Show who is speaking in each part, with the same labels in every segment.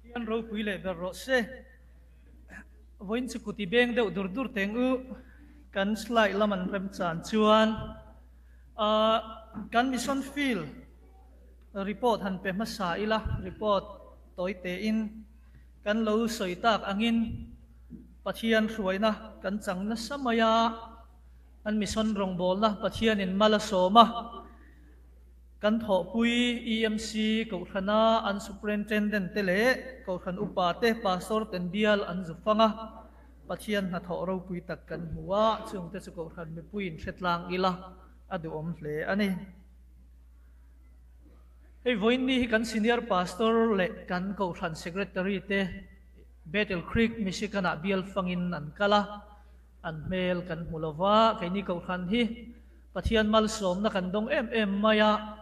Speaker 1: Pathian ropui leh ber rawh se. Vawiin chu kuti beng deuh dur dur teng u. Kan slide lam an rem chan chuan kan mission field report han pe hmasa ila, report tawi tein kan lo sawi tak angin Pathian hruaina kan chang nasa mai a, an mission rawngbawlna Pathianin mal a sawm a. Kan thawhpui EMC Kohhrana an Superintendent te leh Kohhran upa te Pastor ten bial an zu fang a, Pathian hnathawh ropui tak kan hmu a, chungte chu Kohhran mipuiin hre tlang ila a duhawm hle a ni. Hei vawiin hi kan Senior Pastor leh kan Kohhran Secretary te Battle Creek, Michigan ah bial fangin an kal a, An hmel kan hmu lo va, keini Kohhran hi Pathian malsawmna kan dawng em em mai a,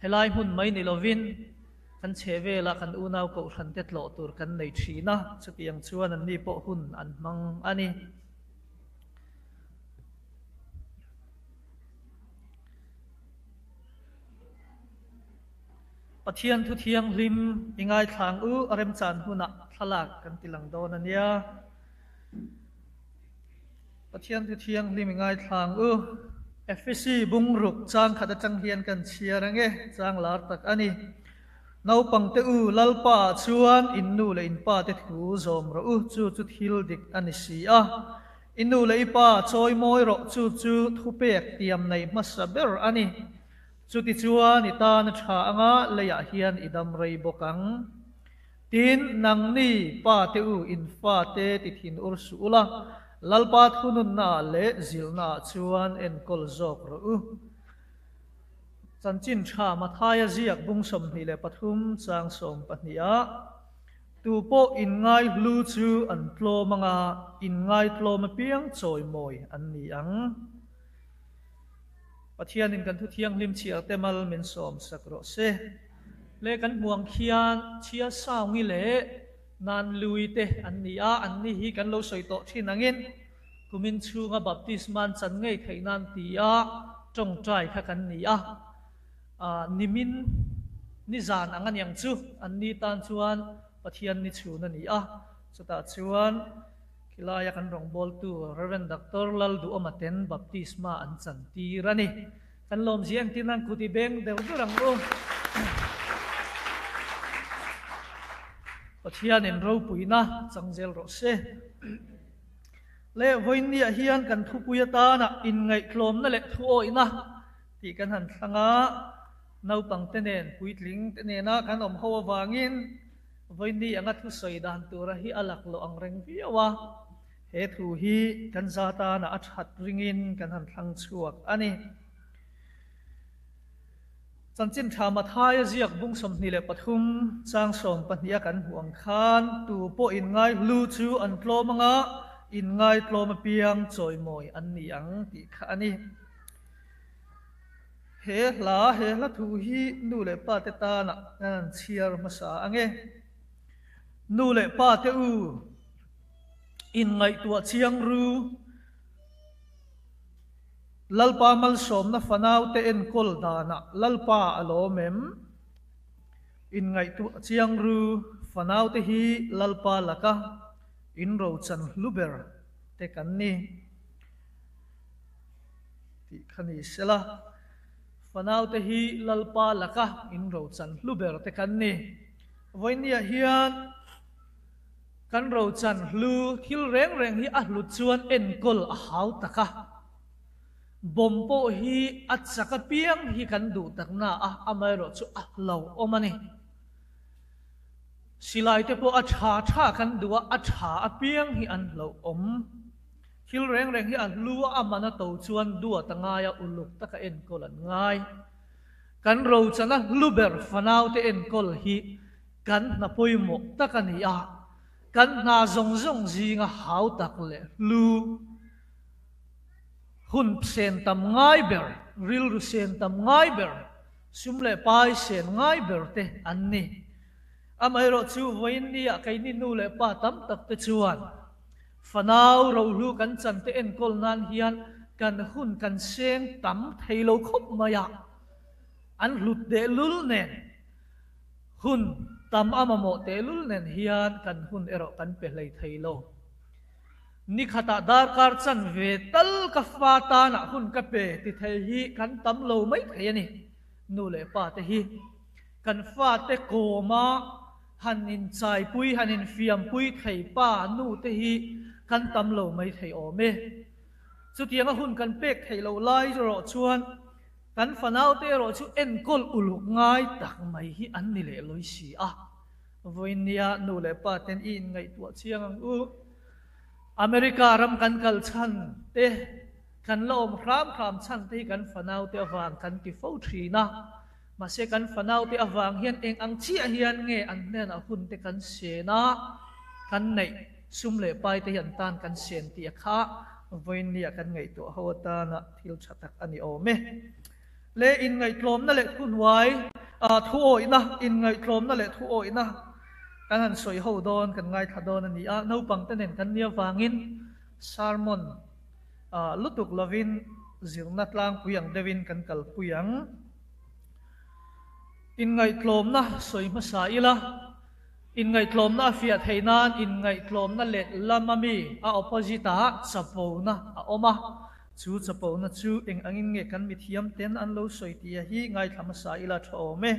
Speaker 1: helai hmun mai ni lovin kan chhe velah kan unau Kohhran te tlawh tur kan nei thin a, chutiang chuan anni pawh hun an hmang a ni. Pathian thu thianghlim i ngaithlang u, a remchan hunah thlalak kan ti lang dawn a nia. Pathian thu thianghlim i ngaithlang u. Efesi bungruk chang khat atang hian kan chhiar ang e, chang lar tak a ni. Naupangte u, Lalpa ah chuan in nu leh in pa te thu zawm rawh u, chu chu thil dik a ni si a. I nu leh i pa chawi mawi rawh, chu chu thupek tiam nei hmasa ber a ni. Chutichuan i tan a tha anga leiah hian i dam rei bawk ang. Tin, nangni pa te u in fate ti thin ur suh ula, Lalpa thununnaah leh zilhnaah chuan enkawl zawk rawh u. Chanchin tha Mathaia ziak bung 23 chang 12 ah, Tu pawh inngai hlu chu an tlawm anga inngai tlawm apiang chawimawi an ni ang. Pathianin kan thu thianghlim chhiar te mal min sawm sak rawh se. Le kan hmuang khian chhia saungi leh nan lui te an ni a, an ni hi kan lo sawi tawh thin angin kumin chhunga baptisma an chan ngei theih nan tia tawngtai kha kan ni a, nimin nizan ang aniang chu an ni tan chuan Pathian ni chhun a ni a, chutah chuan Khilaia kan rawngbawltu Rev. Doctor Lalduhawma ten baptisma an chantir a ni. Kan lawmzia engtin nan kut i beng deuh dur ang u. Pathianin ropuina chang zel rawh se. Le vawiinniah hian kan thupui atana inngaihtlawmna leh thuawihna tih kan han thlang a, naupangte nen puitling te nena kan awm ho avangin Vawiini anga thusawi dan tura hi a lak loh ang reng viau a, he thu hi kan za tana a that ringin kan han thlang chhuak a ni. Chanchin tha Mathaia ziak bung 23 chang 12 a kan hmuh ang khan tu pawh inngai hlu chu an tlawm anga inngai tlawm apiang chawimawi an ni ang tih kha a ni. He hla, he hla thu hi nu leh pa te tana kan han chhiar hmasa ang e. Nu leh pa te u, inngaihtuah chiang ru, Lalpa malsawmna fanau te enkawl danah Lalpa a lawm em? Inngaihtuah chiang ru, fanau te hi Lalpa laka inrochan hlu ber te kan ni. Tih kha ni sela, fanaute hi Lalpa laka in rochan hlu ber te kan ni. Vawinia hian kan rochan hlu thil reng reng hi a hlut chuan enkawl a hau tak a. Bawm pawh hi a chak apiang hi kan duh takna a, amaherawh chu a hlauhawm a ni. Silai te pawh a tha tha kan duh a, a tha apiang hi an hlauhawm. Thil reng reng hi a hlu a, a man a to chuan duat a ngai a, uluk taka enkawl an ngai. Kan rochana hlu ber fanaute enkawl hi kan hna pawimawh tak a ni a, kan hna zawng zawng zinga hau tak leh hlu hun sen tam ngai ber, rilru sen tam ngai ber, sum leh pai sen ngai ber te an ni. Amaherawhchu vawiinnia keini nu leh pa tam tak te chuan Fanau rohlu kan chante enkawl nan hian kan hun kan seng tam thei lo khawp mai a, an hlut deh lul nen hun Tam a mamawh tehlul nen hian kan hun erawh kan pe hlei thei lo. Ni khatah darkar chanve tal ka fa tanah hun ka pe ti thei hi kan tam lo mai thei a ni. Nu leh pa te hi kan fate kawma han inchaipui, han infiampui thei pa nu te hi kan tam lo mai thei awm e. Chutianga hun kan pek theih loh lai erawh chuan kan fanaute erawh chu enkawl uluk ngai tak mai hi an ni leh lawi si a. Vawinia nu leh pa ten i inngaihtuah chiang ang u. America ram kan kal chhan te, kan la awm hram hram chhan te hi kan fanaute avang kan ti fo thin a. Mahse kan fanaute avang hian eng ang chiah hian nge an hnenah hun te kan sen a, kan neih sum leh pai te hi an tan kan sen tih a kha vawinia kan ngaihtuah ho atana thil tha tak a ni awm e. Le inngaihtlawmna leh thuhnuai, thuawihna, inngaihtlawmna leh thuawihna kan han sawi ho dawn, kan ngaithla dawn a ni a, naupangte nen kan nia vangin sermon lutuk lovin zirna tlangpui ang deuhin kan kalpui ang. Inngaihtlawmna sawi hmasa ila, inngaihtlawmna a fiah theih nan inngaihtlawmna let lama mi a opposite ah chapona a awm a, Chu chapona chu eng angin nge kan mithiam ten an lo sawi tih a hi ngaithla hmasa ila tha awm e.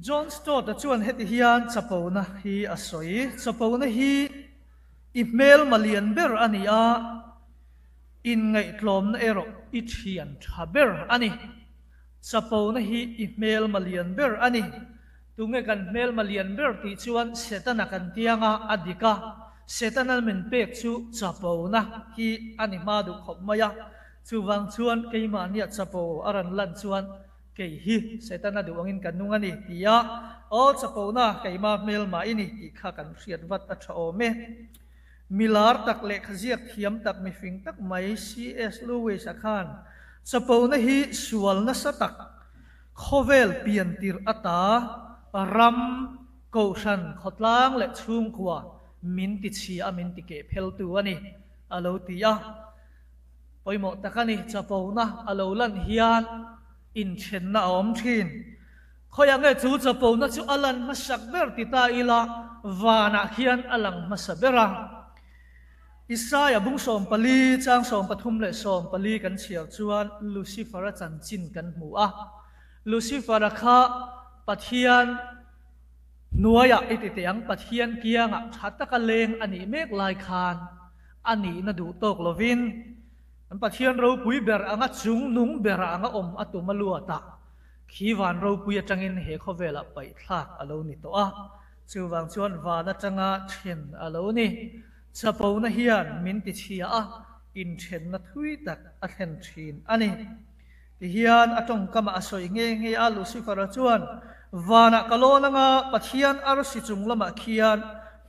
Speaker 1: John Stott-a chuan heti hian chapona hi a sawi, Chapona hi i hmelma lian ber a ni a, inngaihtlawmna erawh i thian tha ber a ni. Chapona hi i hmelma lian ber a ni. Tunge kan hmelma lian ber tih chuan Setana kan tiang a, a dik a. Setana min pek chu chapona hi a ni hma duh khawp mai a. Chuvang chuan keimahnia chapo a rawn lan chuan kei hi Setana duh angin ka nung a ni ti a, aw chapona keima hmelma i ni tih kha kan hriat vat a tha awm e. Mi lar tak lehkha ziak thiam tak mifing tak mai CS Lewis-a khan chapona hi sual nasa tak Khawvel pian tirh ata ram, kohhran, khawtlang leh chhungkua min ti chhia a min ti keh pheltu a ni, a lo ti a. Pawimawh tak a ni, chapona a lo lan hian inthenna a awm thin. Khawiah nge chu chapona chu a lan hmasak ber ti ta ila vanah khian a lang hmasa ber a. Isaia bung 14, chang 34 leh 14 kan chhiar chuan Lucifer-a chanchin kan hmu a. Lucifer-a kha Pathian hnuaiah i ti teh ang, Pathian kiangah tha taka leng a nih mek lai khan a nihna duh tawk lovin an Pathian ropui ber anga chung nung ber anga awm a tum a luat a, khi van ropui atangin he khawvelah paihthlak a lo ni tawh a. Chuvang chuan van atanga then a lo ni. Chapona hian min ti chhia a, inthenna thui tak a thlen thin a ni. Tihian a tawngkamah a sawi nghe nghe a, Lucifer-a chuan, Vanah ka lawn anga Pathian arsi chung lamah khian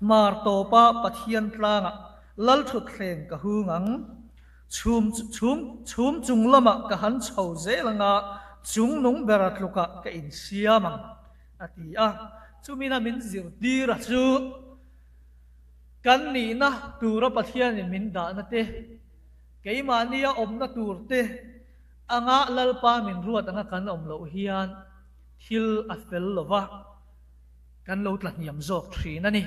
Speaker 1: hmar tawpa Pathian tlangah lalthutthleng ka hung ang. Chhum chhum chhum chung lamah ka han chho zel anga chung nung bera tlukah ka insiam ang, a ti a. Chumina min zirtir a chu. Kan nihna tura Pathianin min dahna te, keimahnia awmna tur te anga Lalpa min ruat anga kan awm loh hian thil a fel lo va, kan lo tla hniam zawk thin a ni.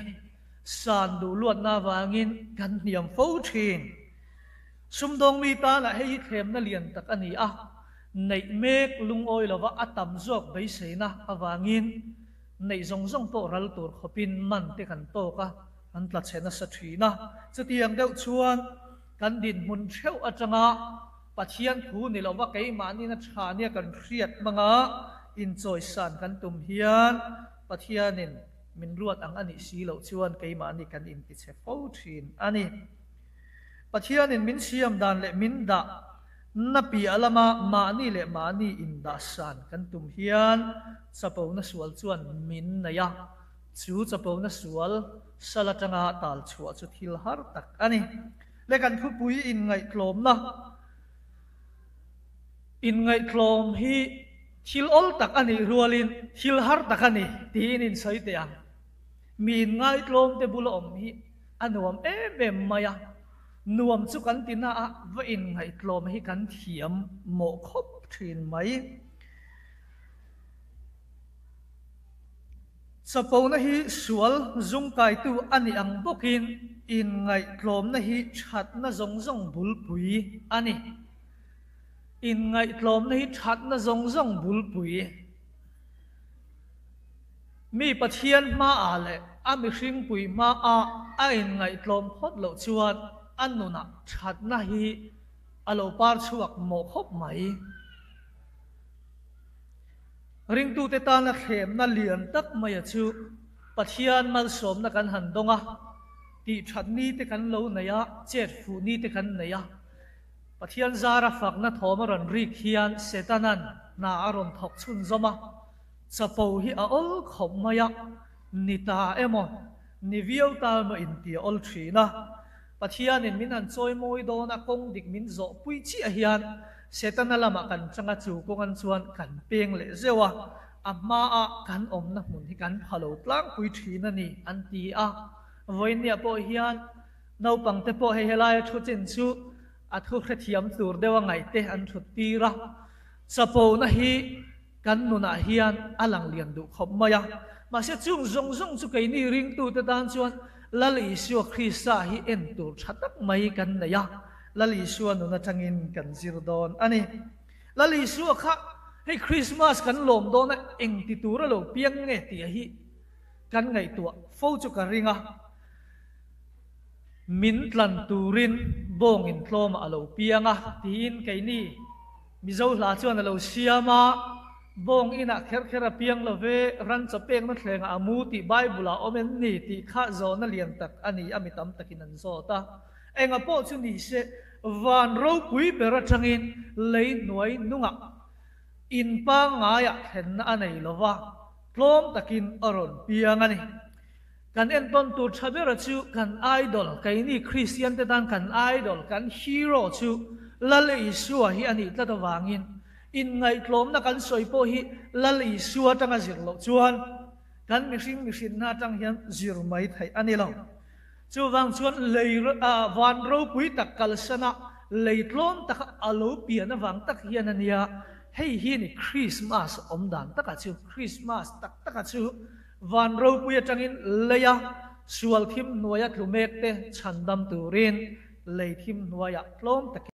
Speaker 1: San duh luatna avangin kan hniam fo thin. Sumdawng mi tanah hei hi thlemna lian tak a ni a, neih mek lungawi lova a tam zawk beiseina avangin Neih zawng zawng pawh ral tur khawpin man te kan tawk a, kan tla chhe nasa thin a. Chutiang deuh chuan kan dinhmun theuh atanga Pathian thu ni lova keimahni na tha nia kan hriat hmanga inchawisan kan tum hian Pathianin min ruat ang a nih si loh chuan keimahni kan intichhe fo thin a ni. Pathianin min siam dan leh min dah Na piah lama mahni leh mahni indahsan kan tum hian chapona sual chuan min nei a, chu chapona sual sal atanga tal chhuah chu thil har tak a ni. Le kan thupui inngaihtlawmna Inngaihtlawm hi thil awl tak a nih rualin thil har tak a ni tiin insawi teh ang. Mi inngaihtlawmte bula awm hi a nuam em em mai a. Nuam chu kan ti na a, va inngaihtlawm hi kan thiam mawh khawp thin mai. Chapona hi sual zungkaitu a nih ang bawkin inngaihtlawmna hi thatna zawng zawng bulpui a ni. Inngaihtlawmna hi thatna zawng zawng bulpui. Mi Pathian hmaah leh a mihringpui hmaah a inngaihtlawm phawt loh chuan a nunah thatna hi a lo par chhuak mawh khawp mai. Ringtute tana thlemna lian tak maia chu Pathian malsawmna kan han dawng a, tih that ni te kan lo nei a, chet fuh ni te kan nei a. Pathian zara fakna thawm a rawn rik hian Setana'n hna a rawn thawk chhunzawm a, chapo hi a awl khawp mai a, ni ta emaw, ni viau ta emaw inti a awl thin a. Pathianin min han chawi mawi dawn a, kawng dik min zawh pui chiah hian Setana lamah kan chang a, chu kawngan chuan kan peng leh zeuh a, a hmaah kan awmna hmun hi kan pha lo tlangpui thin a ni, an ti a. Vawiinniah pawh hian naupangte pawh hei helaia thu chin chu a thu hrethiam tur deuha ngaihte an thut tir a, chapona hi kan nunah hian a lang lian duh khawp mai a. Mahse chung zawng zawng chu keini ringtute tan chuan Lal Isua Krista hi en tur tha tak mai kan nei a, Lal Isua nun atangin kan zir dawn a ni. Lal Isua kha hei Krismas kan lawm dawn a, eng ti tur a lo piang nge tih hi kan ngaihtuah fo chu ka ring a. Min tlan turin bawng intlawmah a lo piang a tiin keini Mizo hla chuan a lo siam a, Bawng inah kher kher a piang lo ve, ran chaw pekna thlengah a mu tih Bible ah awm em ni tih kha zawhna lian tak a ni a mi tam takin an zawt a. Enga pawh chu ni se, van ropui ber atangin lei hnuai nungah in pangngaiah thlenna a nei lo va, tlawm takin a rawn piang a ni. Kan entawn tur tha bera chu kan idol, keini Kristian te tan kan idol, kan hero chu Lal Isua hi a nih tlat avangin inngaihtlawmna kan sawi pawh hi Lal Isua atanga zir loh chuan kan mihring mihrinna atang hian zir mai theih a ni lo. Chuvang chuan lei van ropui tak kalsana lei tlawm taka a lo pian avang tak hian a nia, hei hi ni Krismas awm dan taka chu, Krismas tak taka chu Van ropui atangin leia sual thim hnuaia tlu mekte chhandam turin lei thim hnuaiah tlawm takin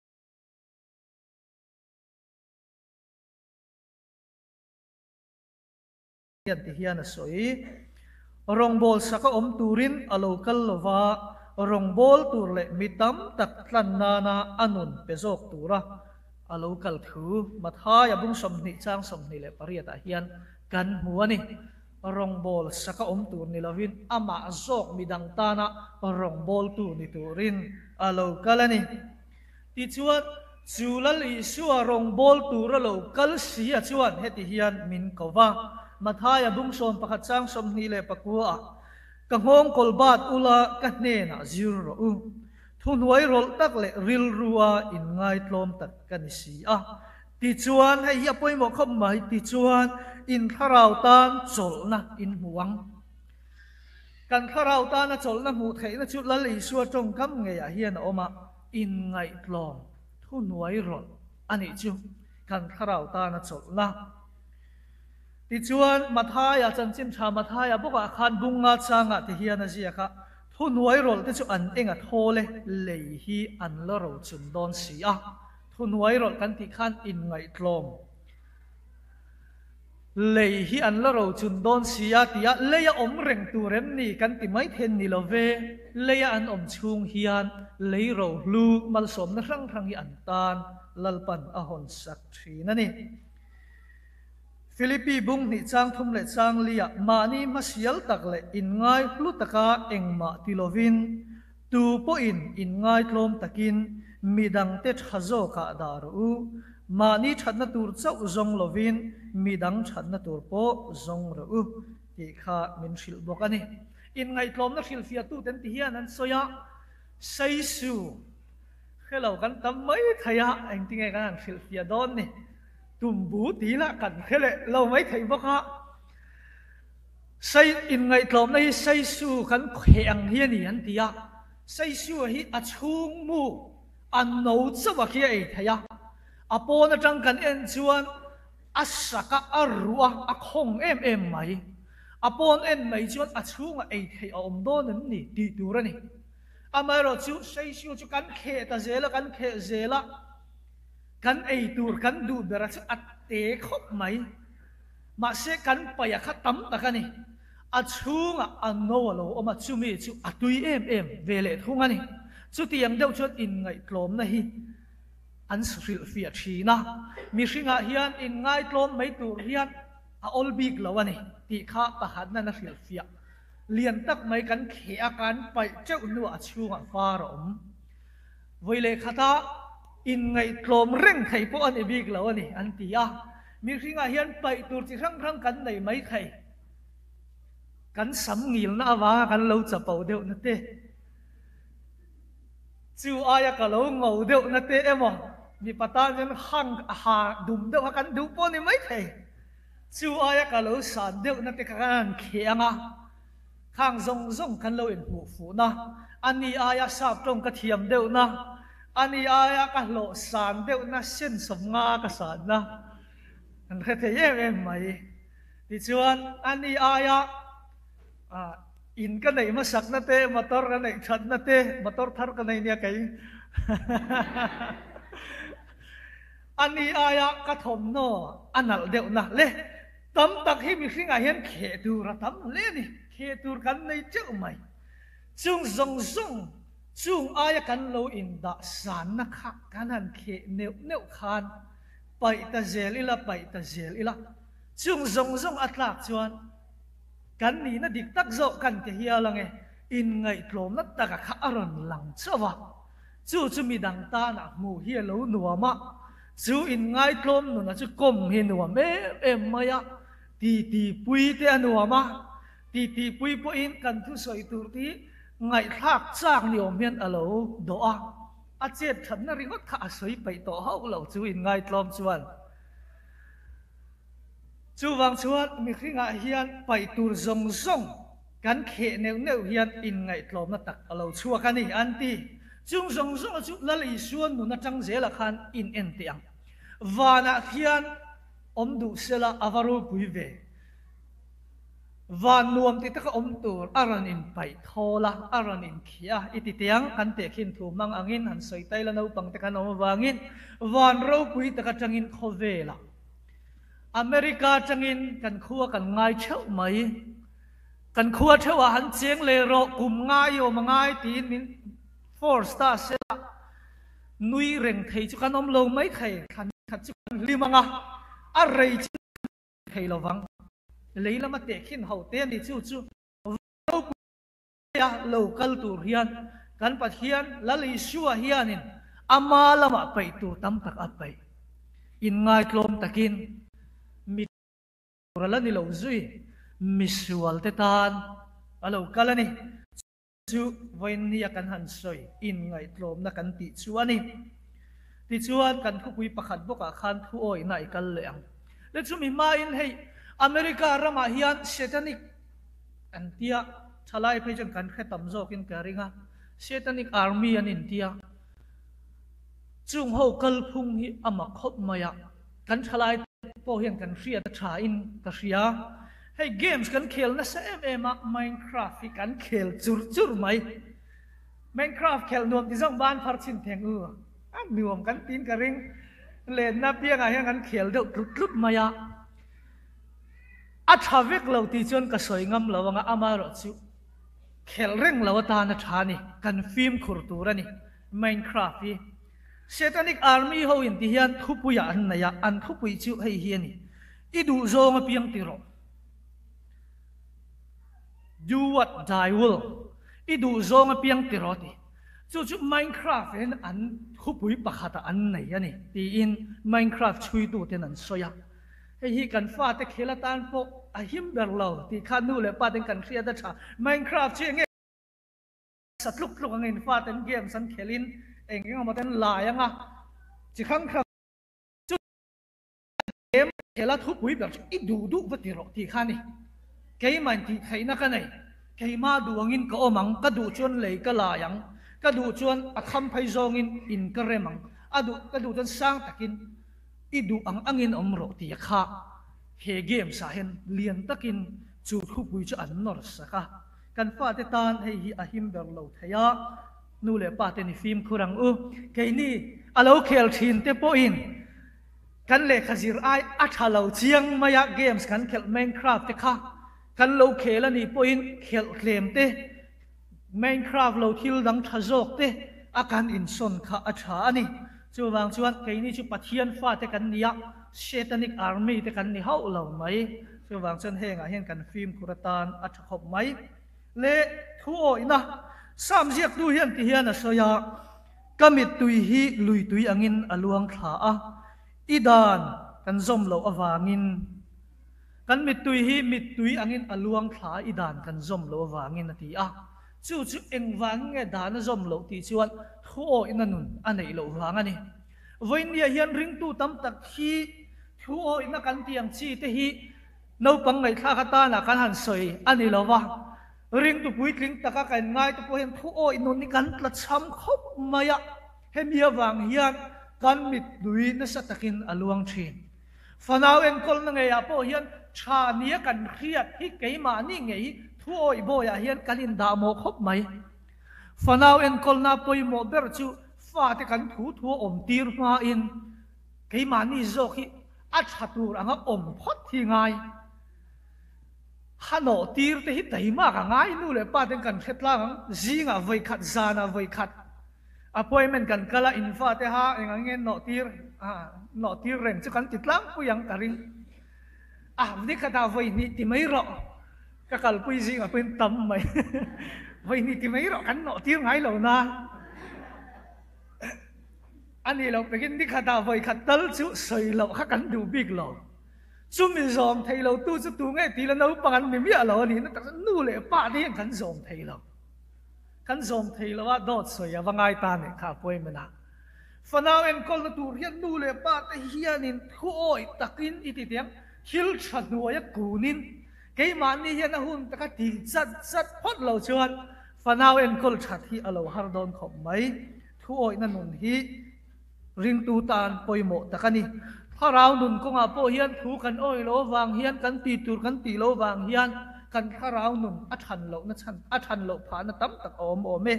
Speaker 1: ti hian a sawi. Rawngbâwl saka awm turin a lo kal lo va, rawngbâwl tur leh mi tam tak tlan nana a nun pe zawk tura a lo kal thu Mathaia bung 20 chang 28 ah hian Kan hmu a ni. Rawngbâwl saka awm tur ni lovin amah zawk midang tana rawngbâwltu ni turin a lo kal a ni. Tichuan, chu Lal Isua rawngbâwl tura lo kal si a chuan heti hian min ko va, Mathaia bung 11 chang 29 ah, Ka nghawng kawl bat ula ka hnenah zir rawh u. Thuhnuai rawlh tak leh rilrua inngaitlawm tak ka ni si a. Tichuan, hei hi a pawimawh khawp mai, tichuan in thlarau tan chawlhna in hmu ang. Kan thlarau tana chawlhna hmuh theihna chu Lal Isua tawngkam ngeiah hian a awm a, inngaihtlawm thuhnuai rawlh a nih chu kan thlarau tana chawlhna. Tichuan, Mathaia, chanchin tha Mathaia bawkah khan bunga changah ti hian a ziak a, thuhnuai rawlh te chu an eng a thawl e, lei hi an la rochun dawn si a. Thuhnuai rawlh kan tih khan inngaihtlawm lei hi an la rochun dawn si a ti a, lei a awm reng tur em ni kan ti mai then ni lo ve, lei a an awm chhung hian lei rohlu malsawmna hrang hrang hi an tan Lalpan a hawn sak thin a ni. Philippi bung hnih chang thum leh chang liah mahni hmasial tak leh inngai hlu taka engmah ti lovin Tu pawhin inngaitlawm takin midangte tha zawkah dah rawh u. Mahni thatna tur chauh zawng lovin midang thatna tur pawh zawng rawh u tih kha min hrilh bawk a ni. Inngaihtlawmna hrilhfiahtuten ti hian an sawi a, Saisu, hrelo kan tam mai thei a, engtinge kan han hrilhfiah dawn ni? Tumbu ti lah kan hre leh lo mai thei bawk a. Sai inngaihtlawmna hi Saisu kan kheh ang hi a ni an ti a, Saisu hi a chhung mu a no chauh a khi a ei thei a, a pawn atang kan en chuan a sak a, a ruh a, a khawng em em mai. A pawn en mai chuan a chhungah ei theih a awm dawn em ni tih tur a ni. Amaherawhchu Seisiu chu kan kheh ta zel a, kan kheh zel a, kan ei tur kan duh bera chu a te khawp mai. Mahse kan paih a kha tam tak a ni. A chhungah a no a lo awm a, chumi chu a tui em em ve leh thung a ni. Chutiang deuh chuan inngaihtlawmna hi an hrilhfiah thin a, mihringah hian inngaitlawm mai tur hian a awl bik lo a ni tih kha pakhatna na hrilhfiah lian tak mai kan kheh a, kan paih teuh hnuah a chhungah var a awm. Vawi leh khata inngaihtlawm reng thei pawh a ni bik lo a ni an ti a, mihringah hian paih tur chi hrang hrang kan nei mai thei. Kan sam ngilna avanga kan lo chapo deuhna te, chu aia ka lo ngo deuhna te emaw, mipa tan chuan hang ha dum deuh kha kan duh pawh a ni mai thei. Chu aia ka lo san deuhna te kha kan han kheh ang a, khang zawng zawng kan lo inhmuh fuhna, ani aia sap tawng ka thiam deuhna, ani aia ka hlawh san deuhna, sensawm nga ka sanna kan hre thei em em mai. Tichuan, ani aia in ka neih hmasakna te, motor ka neih thatna te, motor thar ka nei nia kei. Ani aia ka thawmhnaw a nalh deuhna le tam tak hi mihringah hian kheh tur a tam hle a ni. Kheh tur kan nei teuh mai. Chung zawng zawng chung aia kan lo indah sanna kha kan han kheh neuh neuh khan paih ta zel ila, paih ta zel ila. Chung zawng zawng a tlak chuan kan nihna dik tak zawk kan ti hial ang e, inngaihtlawmna taka kha a rawn lang chauh a. Chu chu midang tanah hmuh hi a lo nuam a, chu inngaitlawm nuna chu kawm hi nuam em em mai a, titi pui te a nuam a, titi pui pawhin kan thusawi tur te hi ngaihthlak chak ni awm hian a lo dawh a, a chet thatna ringawt kha a sawi peih tawh hauh lo chu inngaitlawm chuan. Chuvang chuan mihringah hian paih tur zawng zawng kan kheh neuh neuh hian inngaihtlawmna tak a lo chhuak a ni, an ti. Chung zawng zawnga chu Lal Isua nun atang zelah khan in en teh ang. Vanah khian awm duh sela a va ropui ve. Van nuam ti taka awm tur a rawn in paih thawl a, a rawn in khih a, i ti teh ang, kan tehkhin thu hmang angin han sawi tai la naupang te kan awm avangin van ropui tak atangin khawvelah America atangin kan khua kan ngai theuh mai. Kan khua theuhah han cheng leh rawh, kum ngai i awm a ngai tiin min force ta sela nui reng thei chu kan awm lo mai thei, thlan khat chu kan hlim ang a, a rei chu kan thei lo vang. Lei lama tehkhin ho te a ni chu chu Ropuia lo kal tur hian kan Pathian Lal Isua hianin ama lamah peih tur tam tak a peih. Inngaitlawm takin mi tur a la ni lo zui, misual te tan a lo kal a ni. Chu vawiinnia kan han sawi inngaihtlawmna kan tih chu a ni. Tichuan kan thupui pakhat bawkah khan thu awihna i kal leh ang. Le chumi hmain hei America ramah hian Satanic an tia, thalai phei chuan kan hre tam zawkin ka ring a, Satanic Army an intia. Chung ho kalphung hi a mak khawp mai a. Kan thalai te pawh hian kan hriat a tha in ka hria. Hei games kan khel nasa em em a, Minecraft hi kan khel chur chur mai. Minecraft khelh nuam ti zawng ban phar chhin theng u a nuam kan tiin ka ring. Lenna piangah hian kan khel deuh tlut tlut mai a. A tha vek lo tih chuan ka sawi ngam lo anga amaherawhchu khelh reng lo atan a tha a ni. Kan fimkhur tur a ni Minecraft hi. Satanic Army ho in ti hian thupuiah an nei a, an thupui chu hei hi a ni, I duh zawng apiang ti rawh. Do what thy will. I duh zawng apiang ti rawh ti. Chu chu Minecraft in an thupui pakhatah an nei a ni tiin Minecraft chhuitu ten an sawi a. Hei hi kan fate khel atan pawh a him ber lo tih kha nu leh pa ten kan hriat a tha. Minecraft chu enge? Sa tluk tluk ang in fa ten games an khelh in eng eng emaw ten lai ang a, chi hrang hrang chu game khelh a thupui ber chu i duh duh va ti rawh tih kha a ni. Keimah in tih theihna ka nei, keimah duh ang in ka awm ang, ka duh chuan lei ka lai ang, ka duh chuan a kham phei zawng in in ka rem ang, a duh ka duh chuan sang tak in i duh ang ang in awm rawh tih a kha he games ah hian lian tak in. Chu thupui chu an nawr sak a. Kan fate tan hei hi a him ber lo thei a, nu leh pa te ni fimkhur ang u. Keini a lo khel thin te pawhin kan lehkha zir ai a tha lo chiang mai a, games kan khelh Minecraft te kha kan lo khel a nih pawhin khelh tlem te, Minecraft lo thil dang tha zawk te a kan insawn kha a tha a ni. Chuvang chuan keini chu Pathian fate kan ni a, Satanic army te kan ni hauh lo mai. Chuvang chuan hengah hian kan fimkhur atan a tha khawp mai. Le thu awihna Sam ziaktu hian ti hian a sawi a, Ka mittui hi lui tui angin a luang thla a, i dan kan zawm loh avangin. Kan mittui hi mittui angin a luang thla a, i dan kan zawm loh avangin a ti a. Chu chu engvangin nge dan a zawm loh tih chuan thu awihna nun a neih loh vang a ni. Vawinia hian ringtu tam tak hi thu awihna kan tih ang chi te hi naupang ngaihthlak atana kan han sawi a ni lo va. Ringtu puitling taka kan ngai te pawh hian thu awih nun hi kan tla cham khawp mai a, hemi avang hian kan mittui nasa takin a luang thin. Fanau enkawlna ngeiah pawh hian tha nia kan hriat hi keimahni ngei hi thu awih bawiah hian kan indah mawh khawp mai. Fanau enkawlna pawimawh ber chu fate kan thu thu a awm tir hmain keimahni zawk hi a tha tur anga awm phawt hi ngai. Hanawh tir te hi taima ka ngai nu leh pa ten kan hre tlang ang, zingah vawikhat zanah vawikhat. Appointment kan kal a, in fate ha eng ang nge nawh tir nawh tir reng chu kan ti tlangpui ang ka ring. A nikhatah vawi hnih ti mai rawh, ka kalpui zingah pawhin tam mai. Vawi hnih ti mai rawh kan nawh tir ngai lo na. A nih loh pekin nikhatah vawi khat tal chu sawi loh kha kan duh bik lo. Chumi zawm thei lo tu chu tu nge ti la naupang an ni miah lo a nih na tak chuan nu leh pa te hian kan zawm thei lo. Kan zawm thei lo a, dawt sawi a va ngai ta nih kha appointment ah. Fanau enkawlna tur hian nu leh pa te hianin thu awih takin i ti tiang thil tha hnuaia kunin keimahni hian a hun taka ti chat chat phawt lo chuan fanau enkawl that hi a lo har dawn khawp mai. Thu awihna nun hi ringtu tan pawimawh tak a ni. Thlarau nun kawngah pawh hian thu kan awih loh avang hian kan tih tur kan tih loh avang hian kan thlarau nun a than lohna chhan a than loh phahna tam tak a awm awm e.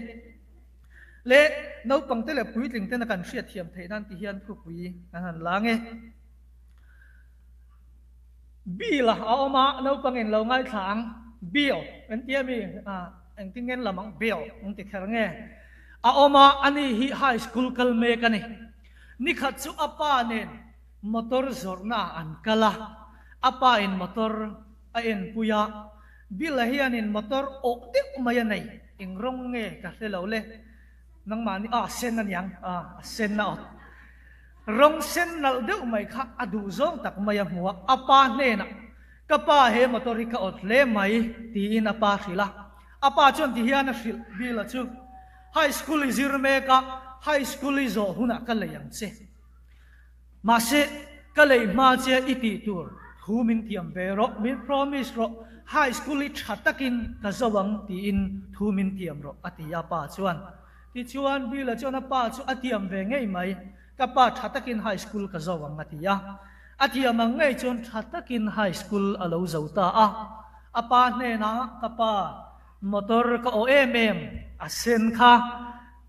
Speaker 1: Le naupangte leh puitling tena kan hriatthiam theih nan ti hian thupui kan han lang e. Bill a awm a, naupang in lo ngaithla ang. Bill an ti ami? Engtin nge an lam ang? Bill an ti kher nge? A awm a, ani hi high school kal mek a ni. Nikhat chu a pa nen motor zawrhna ah an kal a, a pa in motor a enpui a, Bill a hianin motor awh deuh mai a nei, eng rawng nge ka hre lo le, nangmahni a sen a niang, a sen a awt. Rawng sen nalh deuh mai kha a duh zawng tak mai a hmu a, a pa hnenah, Ka pa he motor hi ka awt hle mai, tiin a pa hrilh a. A pa chuan ti hian a hrilh Bill-a chu, High school i zir mek a, high school i zawh hunah ka lei ang che. Mahse, ka lei hma che i tih tur thu min tiam ve rawh, min promise rawh, high school i tha takin ka zo ang tiin thu min tiam rawh, a ti a pa chuan. Tichuan, Bill-a chuan a pa chu a tiam ve ngei mai, Ka pa tha takin high school ka zo ang a ti a. A tiam ang ngei chuan tha takin high school a lo zo ta a. A pa hnenah, Ka pa, motor ka awh em em, a sen kha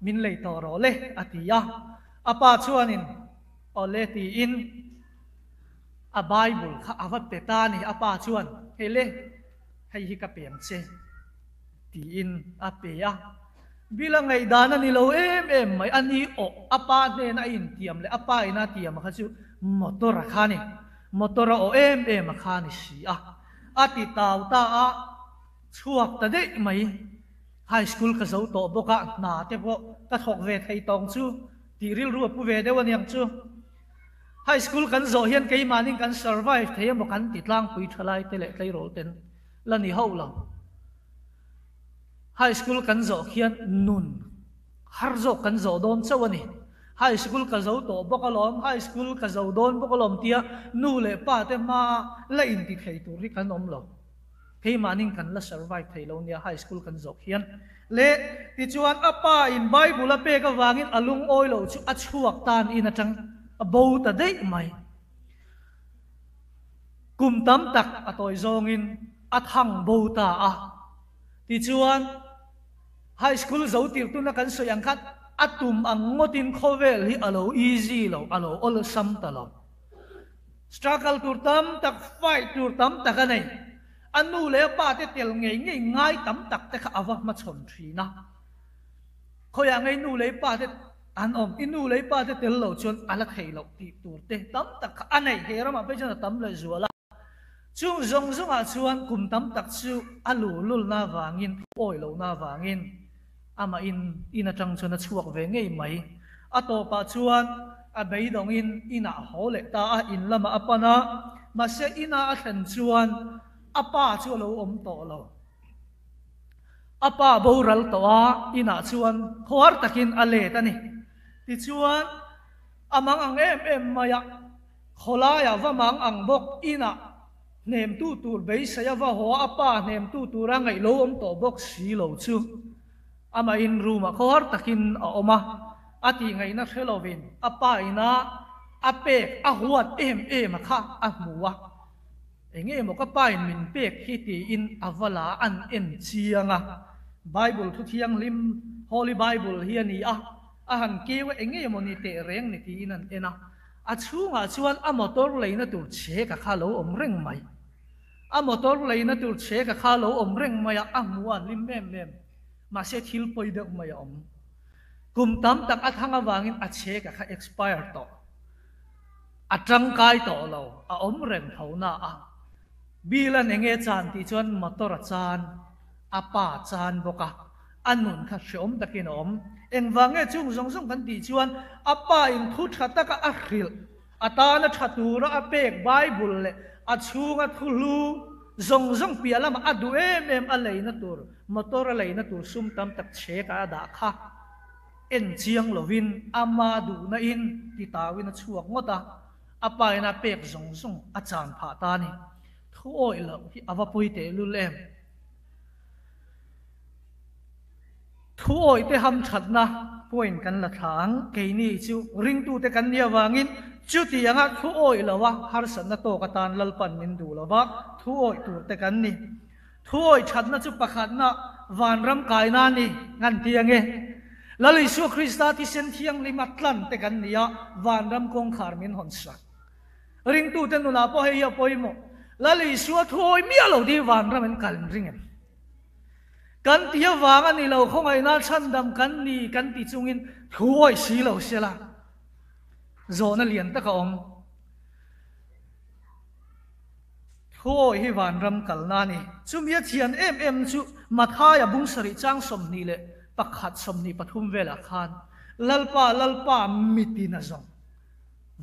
Speaker 1: min lei tawh rawh le, a ti a. A pa chuanin, Aw le tiin a Bible kha a va pe ta a ni. A pa chuan, Hei le, hei hi ka pe ang che. Tiin a pe a. Bill a ngaihdan a ni lo em em mai, a ni awh, a pa hnena a intiam leh a pa ina a tiam a kha chu motor a kha a ni, motor a awh em em a kha a ni si a. A ti tau ta a, chhuak ta daih mai. High school ka zo tawh bawk a, hna te pawh ka thawk ve thei tawng chu tih rilru a pu ve deuh a niang chu. High school kan zawh hian keimahnin kan survive thei emaw kan ti tlangpui thalai te leh tleirawl ten la ni hauh lo. High school kan zawh khian nun har zawk kan zawh dawn chauh a ni. High school ka zo tawh bawk alawm, high school ka zo dawn bawk alawm tia nu leh pa te hmaa la inti thei tur hi kan awm lo. Keimahnin kan la survive thei lo nia high school kan zawh khian. Le tichuan a pa in Bible a pek avangin a lungawi lo chu a chhuak tan in atang a bo ta daih mai. Kum tam tak a tawi zawngin. a thang bo ta a. Tichuan, high school zo tir tuna kan sawi ang khan a tum ang ngawtin khawvel hi a lo easy lo, a lo awlsam ta lo. Struggle tur tam tak, fight tur tam tak a nei. A nu leh a pa te tel ngei ngei ngai tam tak te kha a va hmachhawn thin a. Khawiah ngei nu leh pa te an awm, i nu leh pa te tel lo chuan a la thei loh tih tur te tam tak kha a nei. He ramah phei chuan a tam leh zual a. Chung zawng zawngah chuan kum tam tak chu a luhlulna avangin, awi lohna avangin amah in in atang chuan a chhuak ve ngei mai. A tawpah chuan a beidawngin inah a haw leh ta a, in lamah a pan a, mahse ina a thlen chuan a pa chu a lo awm tawh lo. A pa boral tawh a, inah chuan khuar takin a let a ni. Tichuan a mang ang em em mai a. Khawlaiah va mang ang bawk inah hnemtu tur beisei a va haw a, a pa hnemtu tura ngaih lo awm tawh bawk si lo chu amahin room ah khawhar takin a awm a, a tih ngaihna hre lovin a pa ina a pek a huat em em a kha a hmu a, eng emaw ka pa in min pek hi tiin a va la an en chiang a, Bible thu thianghlim Holy Bible hi a ni a, a han keu a eng emaw ni teh reng ni tiin an en a. A chhungah chuan a motor leina tur che ka kha lo awm reng mai. A motor leina tur che ka kha lo awm reng mai a, a hmu a hlim em em. Mahse thil pawi deuh mai a awm. Kum tam tak a thang avangin a che ka kha expire tawh. A tangkai tawh lo, a awm reng tho na a. Bill an enge chan tih chuan motor a chan, a pa chan bawk a. A nun kha hreawm takin a awm. Engvang nge chung zawng zawng kan tih chuan a pa in thu tha taka a hrilh, a tana tha tura a pek Bible leh a chhunga thu hlu zawng zawng piah lamah a duh em em a leina tur, motor a leina tur sum tam tak chhekah a dah kha en chiang lovin ama duhna in titauin a chhuak ngawt a, a pa in a pek zawng zawng a chan phah ta a ni. Thu awih loh hi a va pawi tehlul em? Thu awihte hamthatna point kan la thla ang. Keini chu ringtute kan nih avangin chuti anga thu awih loa harsatna tawk atan Lalpan min duh lova thu awih turte kan ni. Thu awih thatna chu pakhatna vanram kaina a ni ngan ti ange. Lal Isua Krista thisen thianghlim a tlante kan ni a, vanram kawngkhar min hawn sak. Ringtute nunah pawh hei hi a pawimawh. Lal Isua thu awih miah lo dih vanram in kal in ring em? Kan ti avang a ni lo, khawngaihna chhandam kan ni kan ti chungin thu awih si lo se la, zawhna lian tak a awm. Thu awih hi vanram kalna a ni. Chumi a thian em em chu Mathaia bung sarih chang 21 23 velah khan Lalpa, Lalpa mitin a zawng.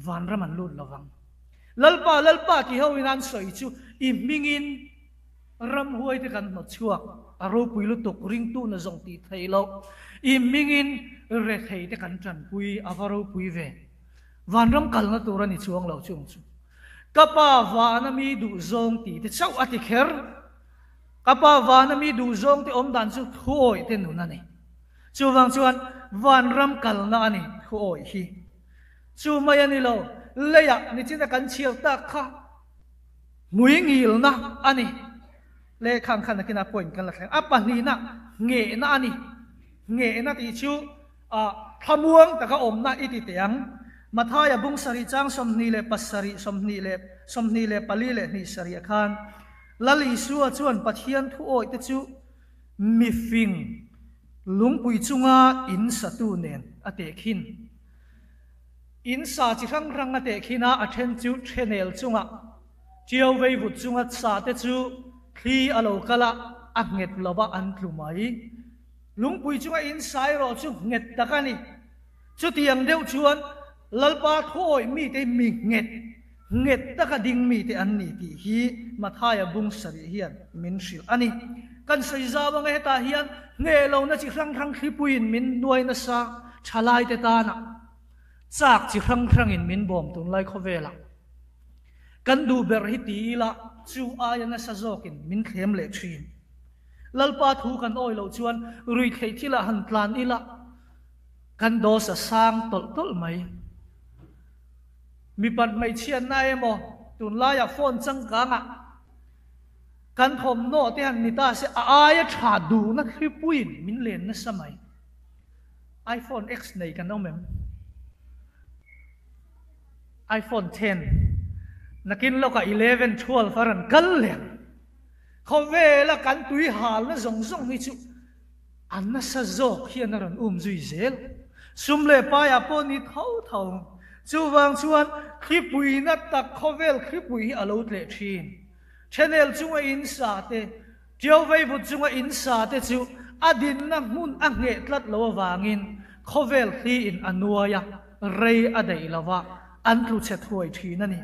Speaker 1: Vanram an lut lovang. Lalpa, Lalpa ti ho in an sawi chu i hmingin ramhuai te kan hnawt chhuak, a ropui lutuk, ringtu na zawng tih theih loh. I hmingin rethei te kan tanpui, a va ropui ve. Vanram kalna tur a ni chuang lo chung chu. Ka pa vana mi duh zawng tih te chauh a ti kher. Ka pa vana mi duh zawng te awm dan chu thuawih te nun a ni. Chuvang chuan vanram kalna a ni thuawih hi. Chu mai a ni lo, leiah nichina kan chhiar tak kha hmui ngilna a ni. Lehkha ang khan nakinah point kan la thleng. A pahnihna nghehna a ni. Nghehna tih chu thlamuang taka awmna i ti teh ang. Mathaia bung sarih chang 27, 24 leh hnih sarih ah khan Lal Isua chuan Pathian thu awih te chu mifing lungpui chunga in satu nen a tehkhin. In sa chi hrang hrang a tehkhin a, a then chu thenel chunga tiau vei vut chunga sa te chu thli a lo kal a, a nghet lo va an tlu mai. Lungpui chunga in sa erawh chu nghet tak a ni. Chutiang deuh chuan Lalpa thuawih mite mi nghet, nghet taka ding mite an ni tih hi Mathaia bung sarih hian min hrilh a ni. Kan sawi zau anga hetah hian ngheh lohna chi hrang hrang thlipuiin min nuai nasa thalaite tana chak chi hrang hrangin min bawm tunlai khawvelah kan duh ber hi ti ila chu aia nasa zawkin min thlem leh thin. Lalpa thu kan awi loh chuan ruihtheih thilah han tlan ila, Kan dose a sang tawlh tawlh mai. Mipat hmeichhiatna emaw tunlaiah phone changkangah Kan thawmhnaw te han ni ta se a aia tha duhna thlipuiin min len nasa mai. iPhone X nei kan awm em? iPhone 10 nakin lawkah 11, 12 a rawn kal leh ang. Khawvela kan tui halna zawng zawng hi chu a nasa zawk hian a rawn um zui zel. Sum leh paiah pawh ni tho tho. Chuvang chuan thlipuina tak khawvel thlipui hi a lo tleh thin. Channel chunga in sa te, Tiau veivut chunga in sa te chu a dinna hmun a ngheh tlat lo avangin khawvel thli in a nuai a, rei a daih lo va, an tlu chhe thuai thin a ni.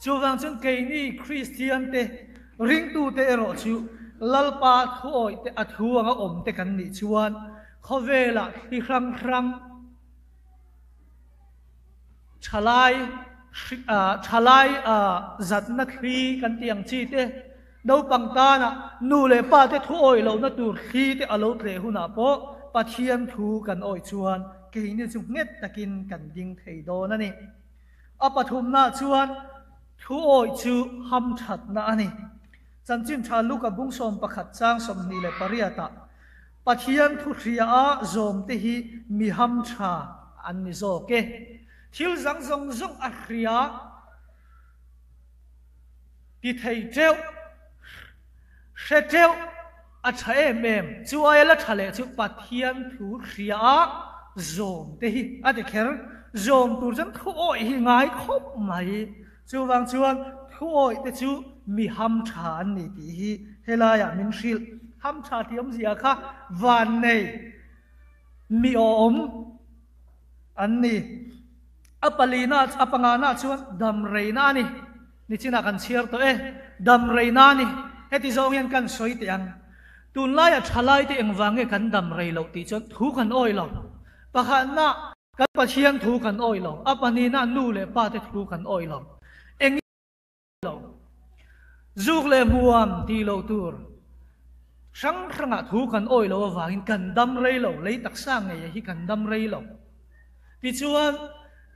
Speaker 1: Chuvang chuan keini Kristian te, ringtute erawh chu Lalpa thuawih te a thu anga awm te kan nih chuan khawvelah thli hrang hrang, Thalai thalai zatna thli kan tih ang chi te, naupang tana nu leh pa te thu awih lohna tur thli te a lo tleh hunah pawh Pathian thu kan awih chuan keini chu nghet takin kan ding thei dawn a ni. A pathumna chuan thu awih chu hamthatna a ni. Chanchin tha Luka bung 11 chang 28ah Pathian thu hria a zawm te hi mi ham tha an ni zawk e. Thil zang zawng zawng a hria ti thei teuh, hre teuh a tha em em. Chu aia la tha leh chu Pathian thu hria a zawm te hi a ti kher. Zawm tur chuan thu awih hi ngai khawp mai. Chuvang chuan thuawih te chu mi ham tha an ni tih hi helaiah min hrilh. Ham tha tih awmzia kha vannei mi awm an ni. A palina, a pangana chuan damreina a ni. Nichinah kan chhiar tawh e, damreina a ni. Heti zawng hian kan sawi teh ang. Tunlaia thalaite engvang nge kan damrei loh tih chuan thu kan awih lo. Pakhatna. Kan Pathian thu kan awih lo, a pahnihna nu leh pa te thu kan awih lo. Eng lo. Zuk leh hmuam tih loh tur hrang hrangah thu kan awih loh avangin kan dam rei lo, lei taksa ngei hi kan dam rei lo. Tichuan,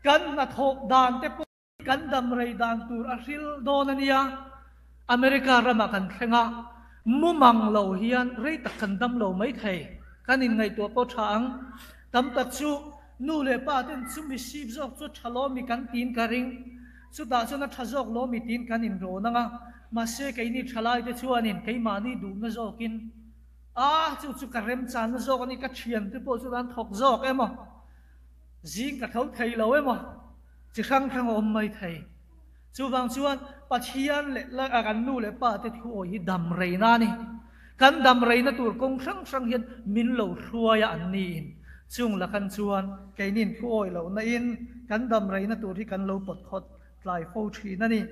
Speaker 1: kan hnathawh dan te pawh Kan dam rei dan tur a hril dawn a nia. America ramah kan thleng a, mumang lo hian rei tak kan dam lo mai thei. Kan inngaihtuah pawh tha ang. Tam tak chu nu leh pa ten chu mi sip zawk chu tha lawmi kan tiin ka ring. Chutah chuan a tha zawk lawmi tiin kan inrawn ang a. Mahse keini thalaite chuanin keimahni duhna zawkin a chu chu ka remchanna zawk a ni, ka thiante pawh chuan an thawk zawk emaw, zing ka tho thei lo emaw, Chi hrang hrang a awm mai thei. Chuvang chuan Pathian leh kan nu leh pa te thu awih hi dam reina a ni. Kan dam reina tur kawng hrang hrang hian min lo hruai a an niin chung lakan chuan keinin thu awih lohna in kan dam reina tur hi kan lo pawt khawt tlai fo thin a ni.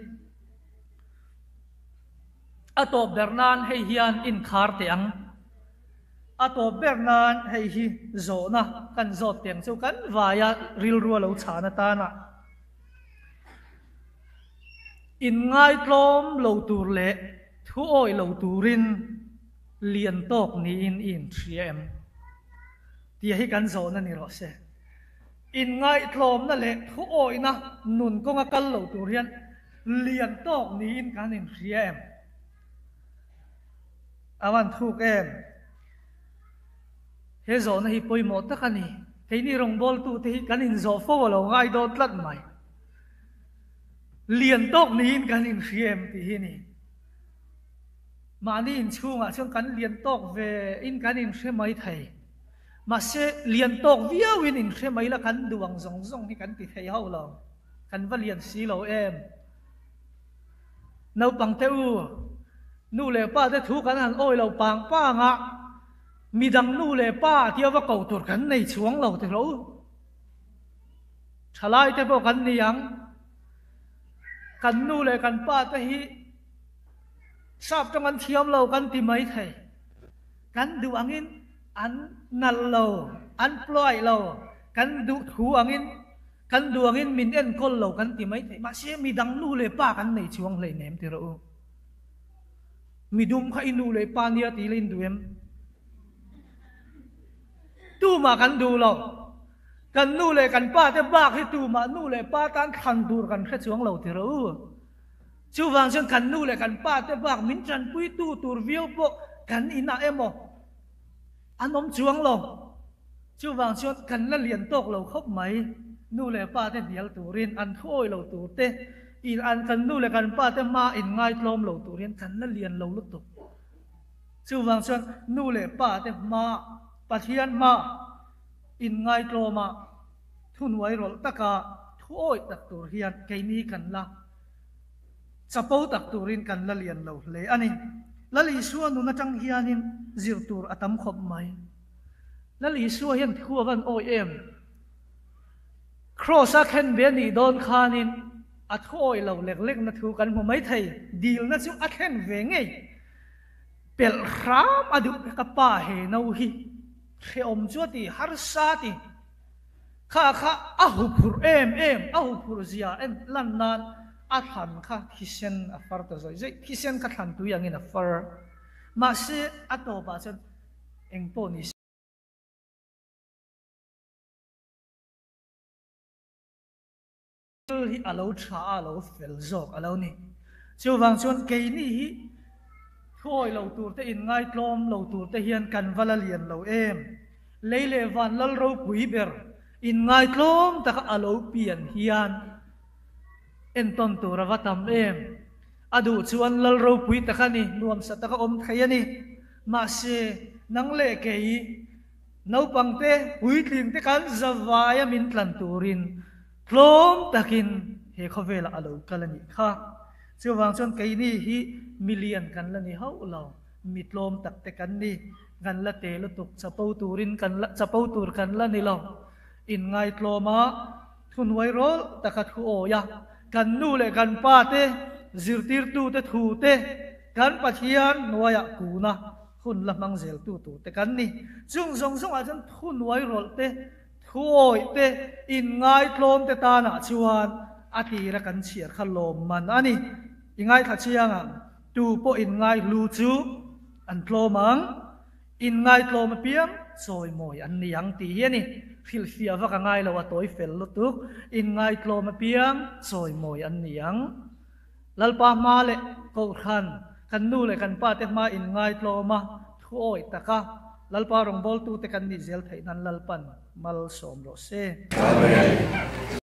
Speaker 1: A tawp ber nan hei hian inkhar teh ang. A tawp ber nan hei hi zawhna kan zawt teng chu kan vaia rilru a lo chhan atana inngaitlawm lo tur leh thu awih lo turin lian tawk niin i inhria em? Tih hi kan zawhna ni rawh se. Inngaitlawmna leh thu awihna nun kawnga kal lo tur hian lian tawk niin kan inhria em? A van thuk em? He zawhna hi pawimawh tak a ni. Keini rawngbawltute hi kan inzawh fo a lo ngai dawn tlat mai. Lian tawk niin kan inhria em tih hi a ni. Mahni inchhungah chuan kan lian tawk ve in kan inhre mai thei. Mahse, lian tawk viauin inhre mai la kan duh ang zawng zawng hi kan ti thei hauh lo. Kan va lian si lo em? Naupang te u, nu leh pa te thu kan han awi lo pang pang a, midang nu leh pa tia va ko tur kan nei chuang lo ti hlawh u. Thalai te pawh kan ni ang, kan nu leh kan pa te hi sap tawng an thiam lo kan ti mai thei. Kan duh angin an nalh lo, an pluaih lo, kan duh thu angin Kan duangin min enkawl lo kan ti mai theih. Mahse, midang nu leh pa kan nei chuang hleinem ti rawh u. Midum kha i nu leh pa nia ti la in duh em? Tumah kan duh lo. Kan nu leh kan pa te bak hi tumah nu leh pa tan thlan tur kan hre chuang lo ti rawh u. Chuvang chuan kan nu leh kan pa te bak min tanpuitu tur viau pawh kan inah emaw an awm chuang lo. Chuvang chuan kan la lian tawk lo khawp mai. Nu leh pa te hnial turin, an thuawi lo tur te, in an kan nu leh kan pa te hma in ngaitlawm lo tur hian kan la lian lo lutuk. Chuvang chuan nu leh pa te hma, Pathian hma in ngaitlawma thuhnuai rawlh taka thuawi tak tur hian keini kan la chapo tak turin kan la lian lo hle a ni. Lal Isua nun atang hianin zir tur a tam khawp mai. Lal Isua hian thu a van awi em? Kraws a khen ve nih dawn khanin a thu awi lo lek lekna thu kan hmu mai thei. Dilna chu a thlen ve ngei. Pelh hram a duh ka pa he no hi hrehawm chu a ti, harsa a ti. Kha kha a huphurh em em, a huphurh zia en lan nan a thlan kha thisen a far ta zawih zawih, thisen kha thlan tui angin a far. Mahse a tawpah chuan eng pawh ni se. Thil hi a lo tha a, a lo fel zawk a lo ni. Chuvang chuan keini hi thuawi lo tur te, inngaitlawm lo tur te hian kan va la lian lo em? Lei leh van lal ropui ber inngaitlawm taka a lo pian hian entawn tur a va tam em? A duh chuan lal ropui tak a ni, nuamsa taka awm thei a ni. Mahse, nang leh kei Naupangte, puitlingte kan zavaia min tlan turin tlawm takin he khawvelah a lo kal a nih kha. Chuvang chuan keini hi milian kan la ni hauh lo, mi tlawm takte kan ni. Kan la te lutuk, chapo turin kan la, chapo tur kan la ni lo. Inngaitlawma thuhnuai rawlh taka thu awi a, kan nu leh kan pa te, zirtirtute thu te, kan Pathian hnuaiah kuna Hun la hmang zel tu tur te kan ni. Chung zawng zawngah chuan thu nuai rawlh te, thu awih te, inngaitlawm te tanah chuan a tira kan chhiar kha lawmman a ni. I ngaithla chiang ang, tu pawh inngaihlu chu an tlawm ang, inngaitlawm apiang chawimawi an ni ang tih hi a ni. Hrilhfiah vak a ngai lo, a tawi fel lutuk. Inngaitlawm apiang chawimawi an ni ang. Lalpa hma leh Kohhran, kan nu leh kan pa te hma in ngaitlawm a, thu awih tak a, Lalpa rawngbawltute kan nih zel theih nan Lalpan malsawm rawh se.
Speaker 2: Amen.